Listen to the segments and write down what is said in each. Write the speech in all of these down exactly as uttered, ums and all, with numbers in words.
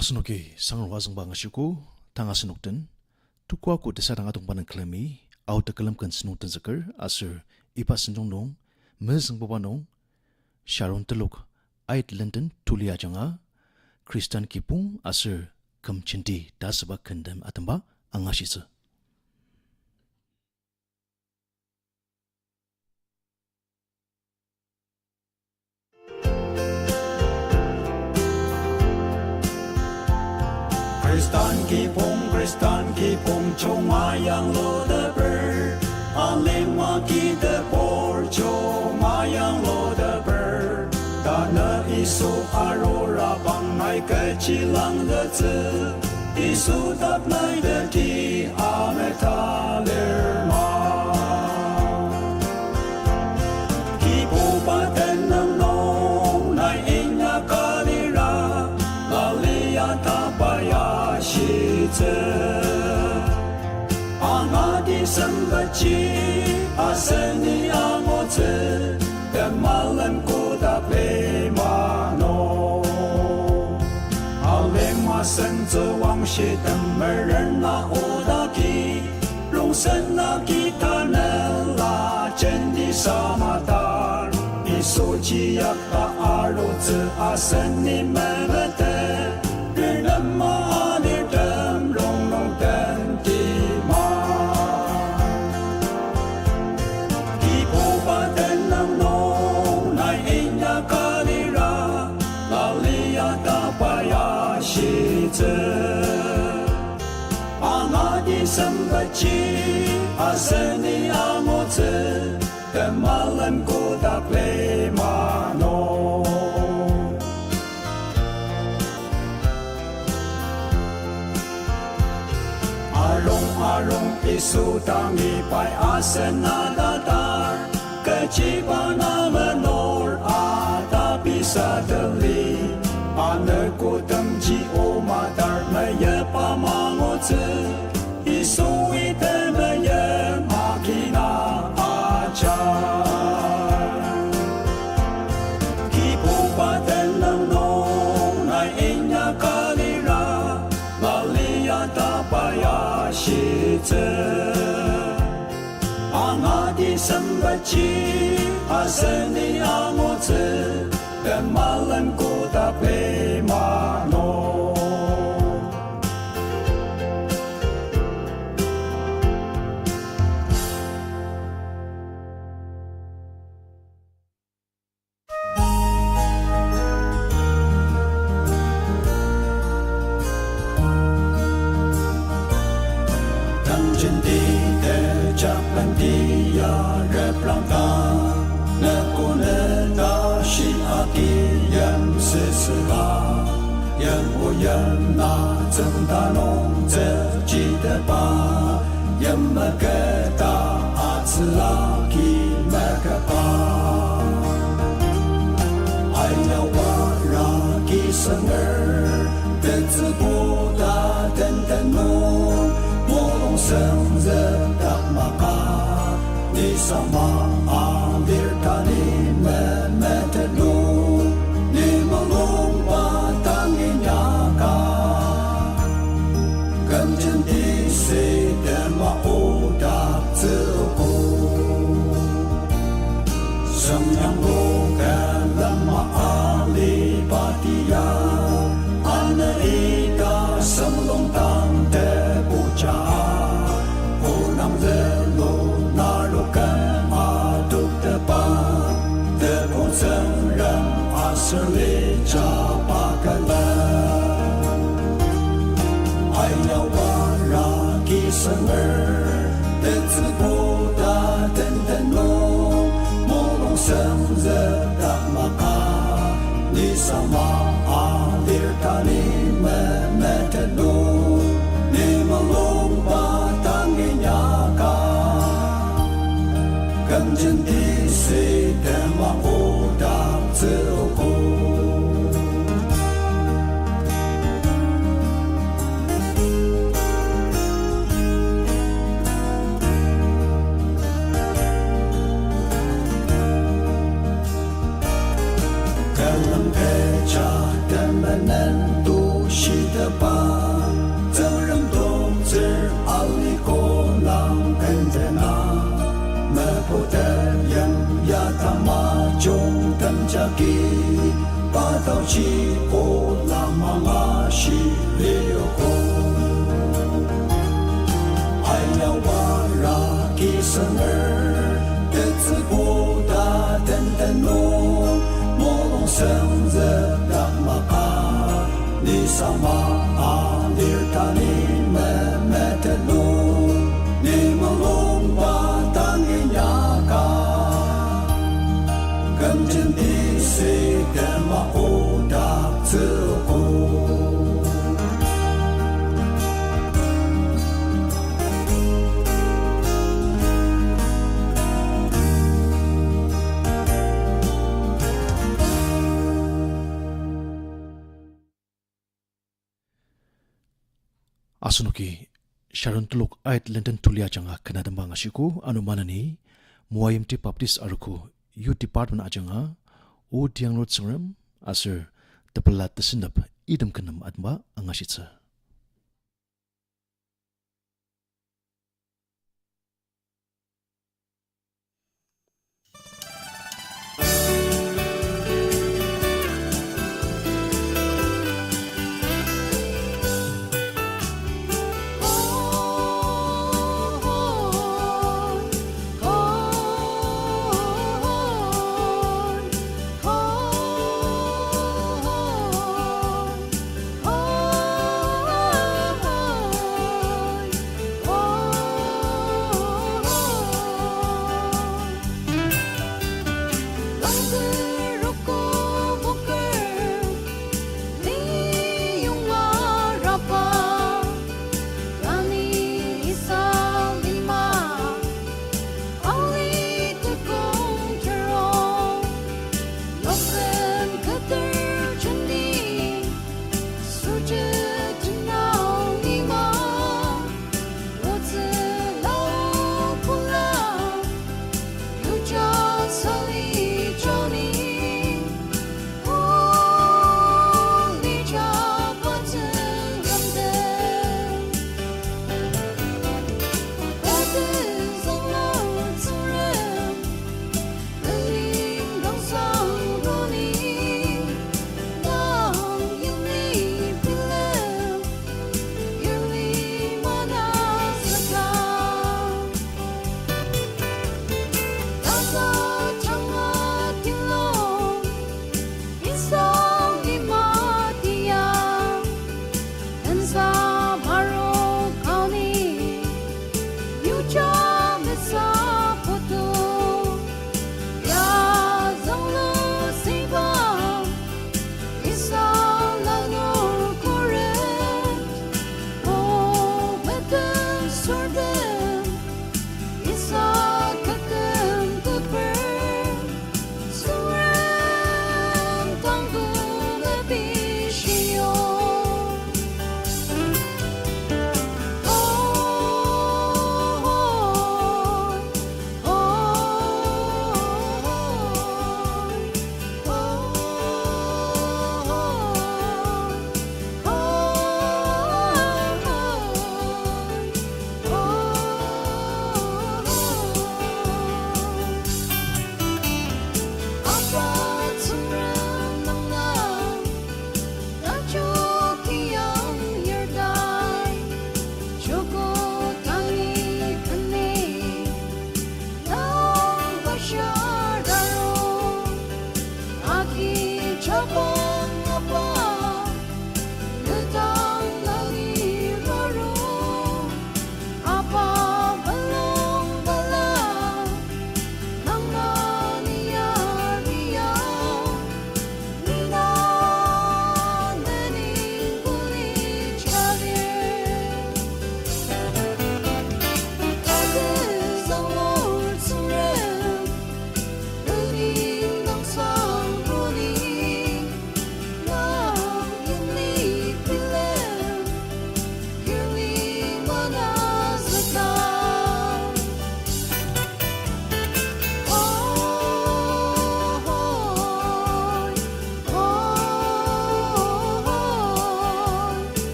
Asenoki sangrua züngba angashiogo, tang asenok den, tuko ako tesadang atongba nung külemi, Ao tekülem ken sentong tenzüker, aser iba sentong nung, mezüngbuba nung, Sharon telok, ait lenden tuli ajanga, Khristan kibong aser küm jenti ta asüba kentem atemba angashitsü. Khristan kibong, Khristan kibong, chunga yangluteper. Alima kitebor, chunga yangluteper. Tanü Yisu arurabang nai kechi langzütsü. Yisu dak nai teti ametalir ma. Kibuba tenüng nung nai inyaka lira, lalia tapa ya shitsü. Angati sempetji aseni angutsü, temalen kotak lima nung. Alima sentsü wangshi temeren na odaki, rongsen na ki tanela jenti samatar. Yisu chiyak ta arutsü aseni memete, rirnema alirtem rongnung tentima. Kibuba tenüng nung nai inyaka lira, lalia tapa ya shitsü. Angati sempetji aseni angutsü, temalen kotak lima nung. Arung arung Yisu tangi pai asen atatar, kechiba na menur atapisa teli, anü kotemji omatar meyepa mangutsü. Yisui temeim akina ajar. Kibuba tenüng nung nai inyaka lira, lalia tapa ya shitsü. Angati sempetji aseni angutsü, temalen kotak lima nung. Tang jenti tejak bendia reprangka, nekoneta shi agi yimsüsüba. Yim o yim na tsüngda nung tsüchiteba, yim meketa atsüla ki mekeba. Aina wara ki senger, tetsübo ta tenten nung, mulung sengzü tak maka, nisama alir tali memetet nung, ni mulungba tangi inyaka. Kümjenti sitema odaktsüogo. Semyanglu külema aliba tia, ana ita semlong tang tebuja. Onang zülu narok küm adoktepa, tebong Tsüngrem aser lijaba külen. Aina wara ki senger, tetsübo ta tenten nung, mulung sengzü tak maka, nisama alir tali memetet nung, ni mulungba tangi inyaka. Kümjenti sitema odaktsüogo. Külem kecha temenen tu shi Taochi ola manga shiriogo. Ayawara kisener tetsübo ta tenten nung, mulung senzük dak maka, nisama alir ta ni memetet nung, ni mulungba tangi nyaka. Kümjenti se kema odak tsüko. Asenoki Sharon telok ait lenden tuli ajanga ken atemba angashiko, ano maneni Moayimti Baptist Arogo Youth Department ajanga O Tianglur Tsüngrem aser tepela tesünep item kenem atemba angashitsü.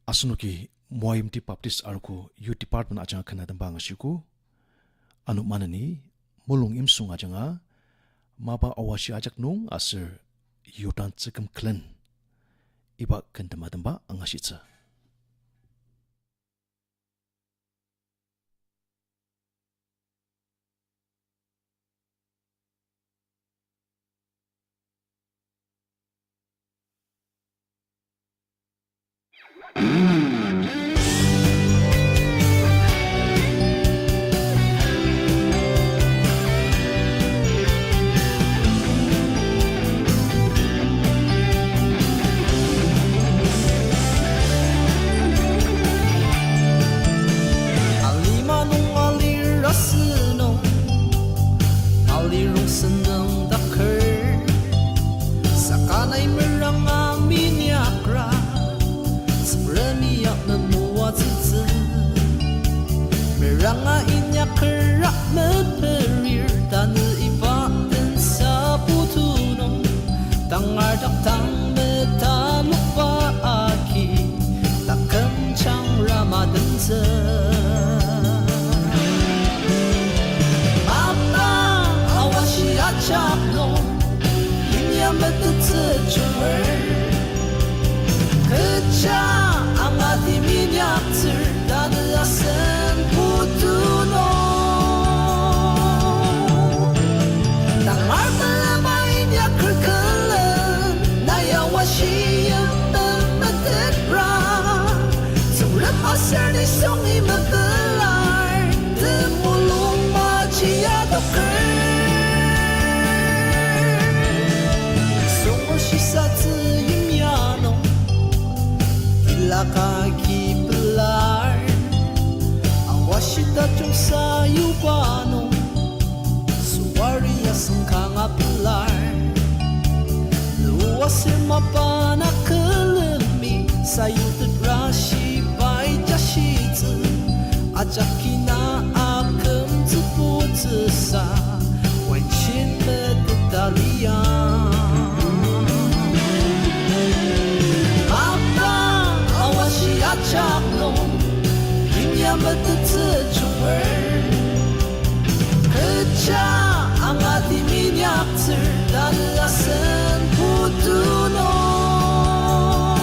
Asenoki Moayimti Baptist Arogo Youth Department ajanga ken atemba angashiogo. Ano maneni, mulung imsung ajanga, mapa awashi ajak nung aser Jordan tsüküm külen, iba ken tematemba angashitsü. Alima nung alir asünung, ali rongsen nüngdaker, saka nai meranga minyakra, Tsüngremi ya memoatsütsü. Meranga inyaker rak meperir, tanü iba tensa putu nung, tangar dak tang metalokba agi, taküm jangra matemtsü. Mapa awashi ajak nung, inya metettsü chuer. Kecha angati minyaktsür, tanü asen putu nung. Tangar pelema inyaker külen, nai awashi yimtem metetra. Tsüngrem aser nisungi mepelar, temulung maji adoker. Nisung shisa tzü yimya nung, ilaka ki pelar, awashi tajung sayuba nung, suwari asüng kanga pelar. Lua ser mapang külemi sayutetra shibai jashitsü, ajak kina akümtsü putsüsa, wanchin meteta liang. Mapa awashi ajak nung, inya metettsü chuer. Kecha angati minyaktsür, tanü asen putu nung.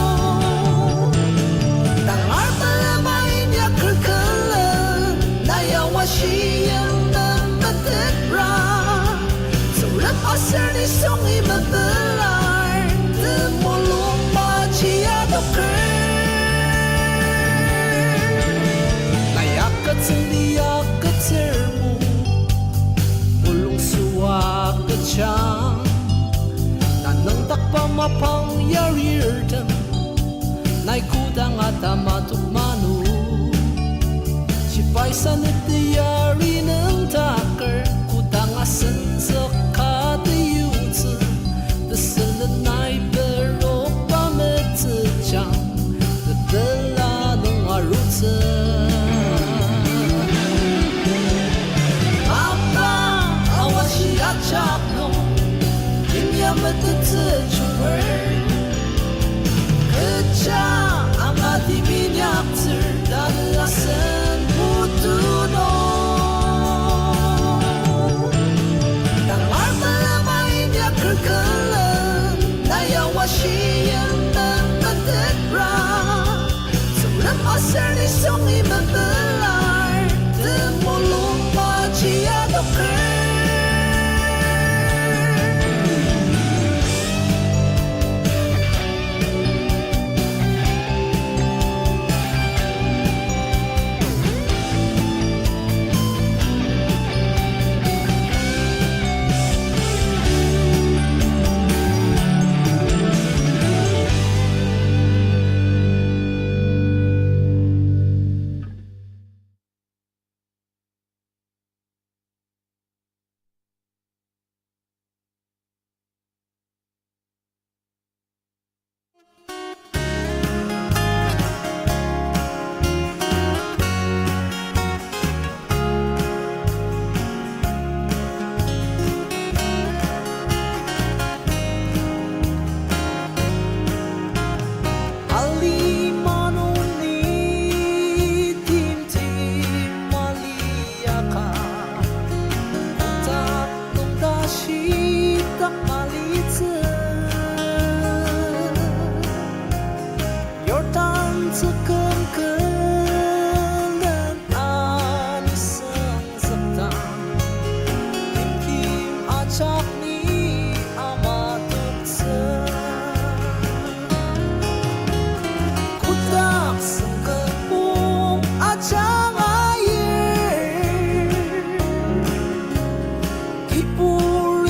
Tangar pelema inyaker külen, nai awashi yimtem metetra. Tsüngrem aser nisungi mepelar, temulung maji adoker. Nai agütsüng lia agütsür mo, mulung süa agüjang. Na nüngdakba mapang yarirtem, nai kodanga tamatok manu. Shibai saneti yari nüngdaker, kodanga senzük ka teyutsü. Tesülen nai perokba metsüjang, tepela nung arutsü. Mapa awashi ajak nung, inya metettsü chuer. Kecha angati minyaktsür, tanü asen putu nung. Tangar pelema inyaker külen, nai awashi yimtem metetra. Tsüngrem aser nisungi mepelar, temulung maji adoker.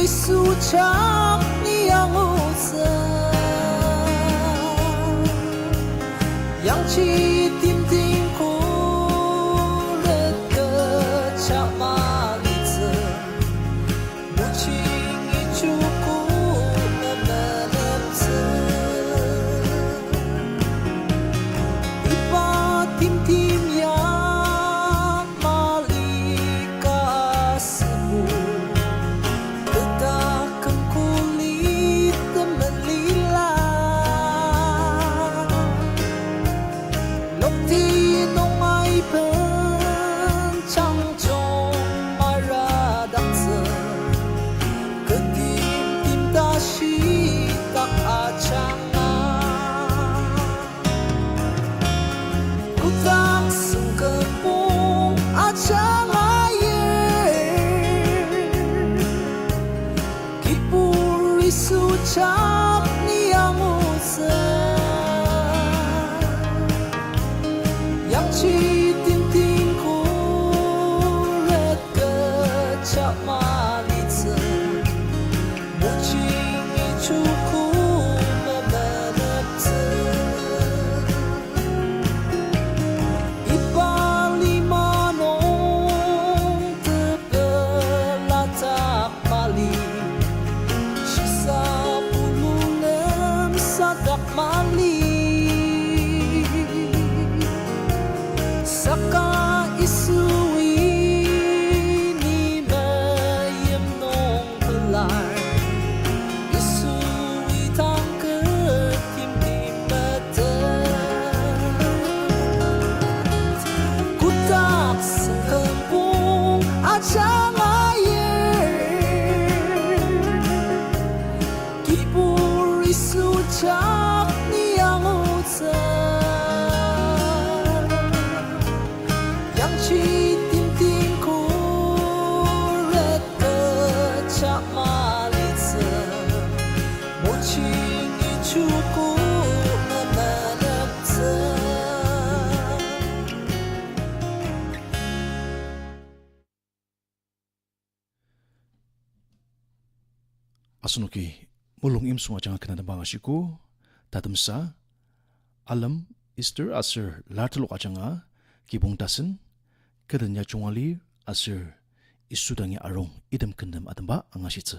Yisu jak ni angutsü, yangji timting khuret kecha malitsü, mojingi chuku memenemtsü. Iba timtim ya mali ka asübo, kü taküm kuli temelila. Lokti nung aiben jangjung maradaktsü, kü timtim tashi dak ajanga. Kotak süngkümpong ajanga yir, Kibur Yisu jak ni angutsü, yangji timting khuret kecha malitsü, mojingi chuku memenemtsü. Iba lima nung tepela dak mali, shisa pulu lemsadak mali. Saka Yisui ni meim nung pelar, Yisui tang kü timtim metet. Kotak süngkümpong ajanga yir, Kibur Yisu jak ni angutsü, yangji timting khuret kecha malitsü, mojingi chuku memenemtsü. Asenoki mulung imsung ajanga ken atembang ashiko, tatemsa, alem, Easter aser lar telok ajanga, kibong tasen, kü den ya junga lir aser Yisu dangi arung item kentem atemba angashitsü.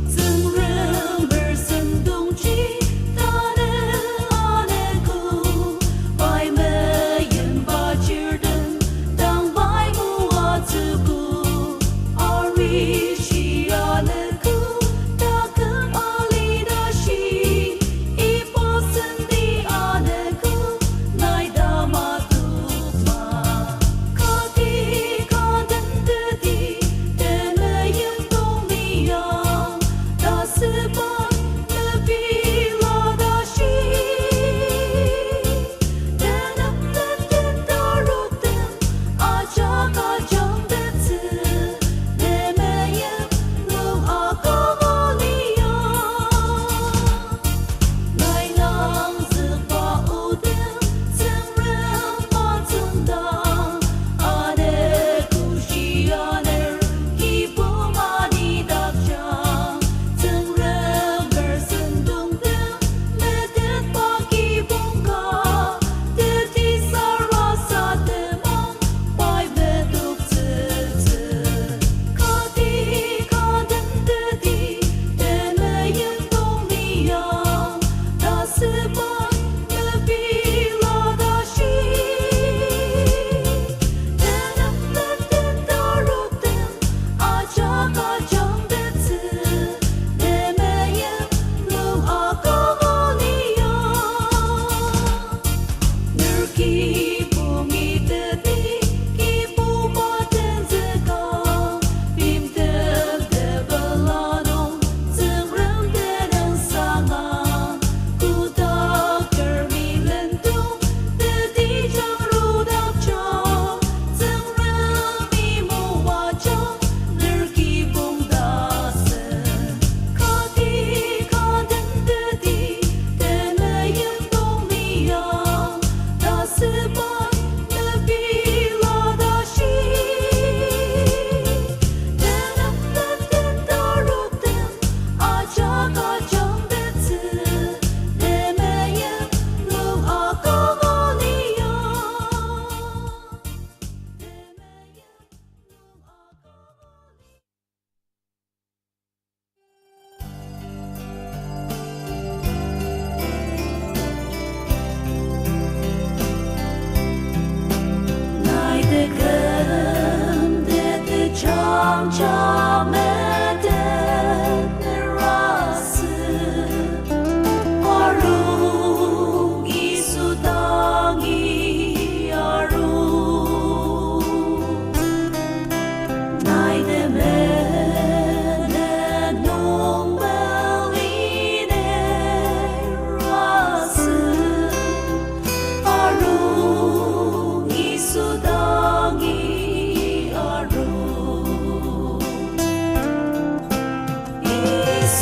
Tsüngrem person dongji tanü anogo, pai meyimba chirtem dang pai moatsüogo, arishi anogo.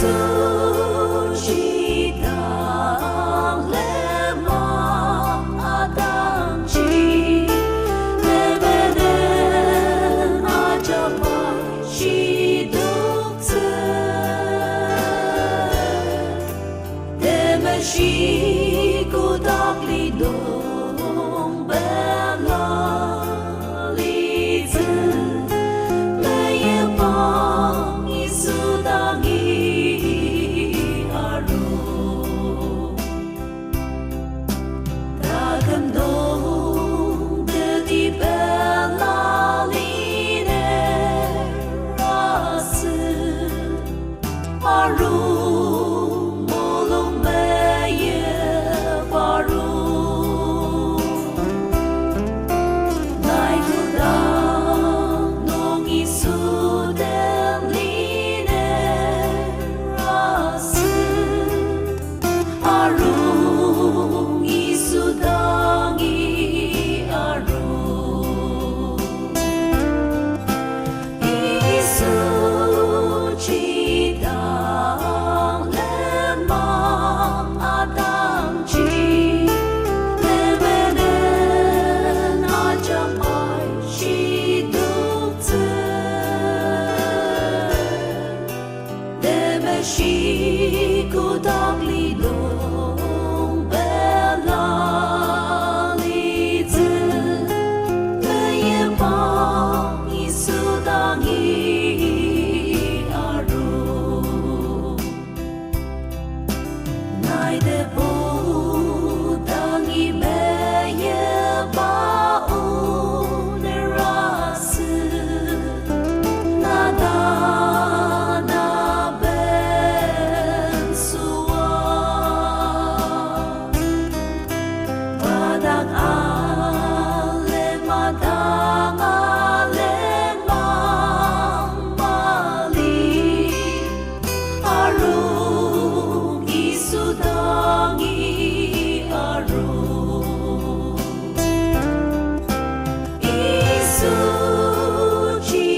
Suchi dang lenmang atangji, temenen ajak pai shidoktsü. Temeshi kotak lidong pela litsü, meyipang Yisu dangi aru. Taküm nung teti pela liner asü. Aru, mulung meyip aru. Nai kotak nung Yisu den liner asü. Aru, Yisu dangi aru. Yisu ji dang lenmang atangji, temenen ajak pai shidoktsü. Temeshi kotak lidong pela litsü, meyipang Yisu dangi aru. Nai tebu dangi meyipa o nerasü, na ta na bensua. Madak ale, madak ale, mang mali. Aru, Yisu dangi aru. Yisu ji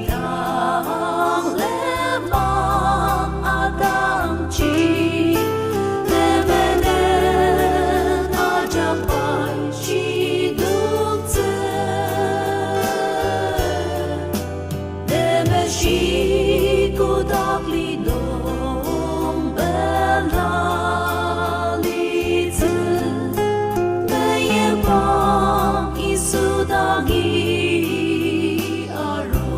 dang lenmang atangji, temenen ajak pai shidoktsü. Temeshi kotak lidong pela litsü, meyipang Yisu dangi aru.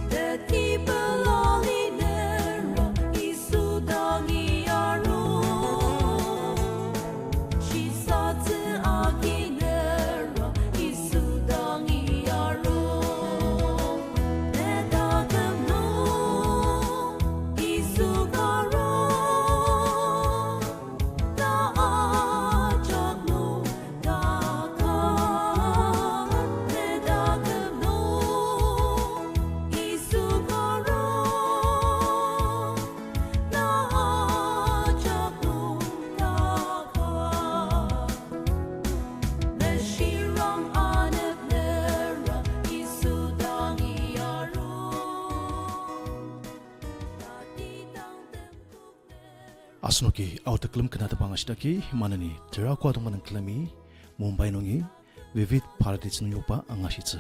Teti pela liner Yisu dangi aru. Shisatsü agi nera Yisu dangi aru. Ne taküm nung Yisu karo. Na ajak nung taka, ne taküm nung Yisu karo. Na ajak nung taka, meshirang anep nera Yisu dangi aru. Asenoki aotekülem ken atepang ashidaki, maneni tera koa tongma nung külemi, Mumbai nungi, Vividh Bharati tsünuyokba angashitsü.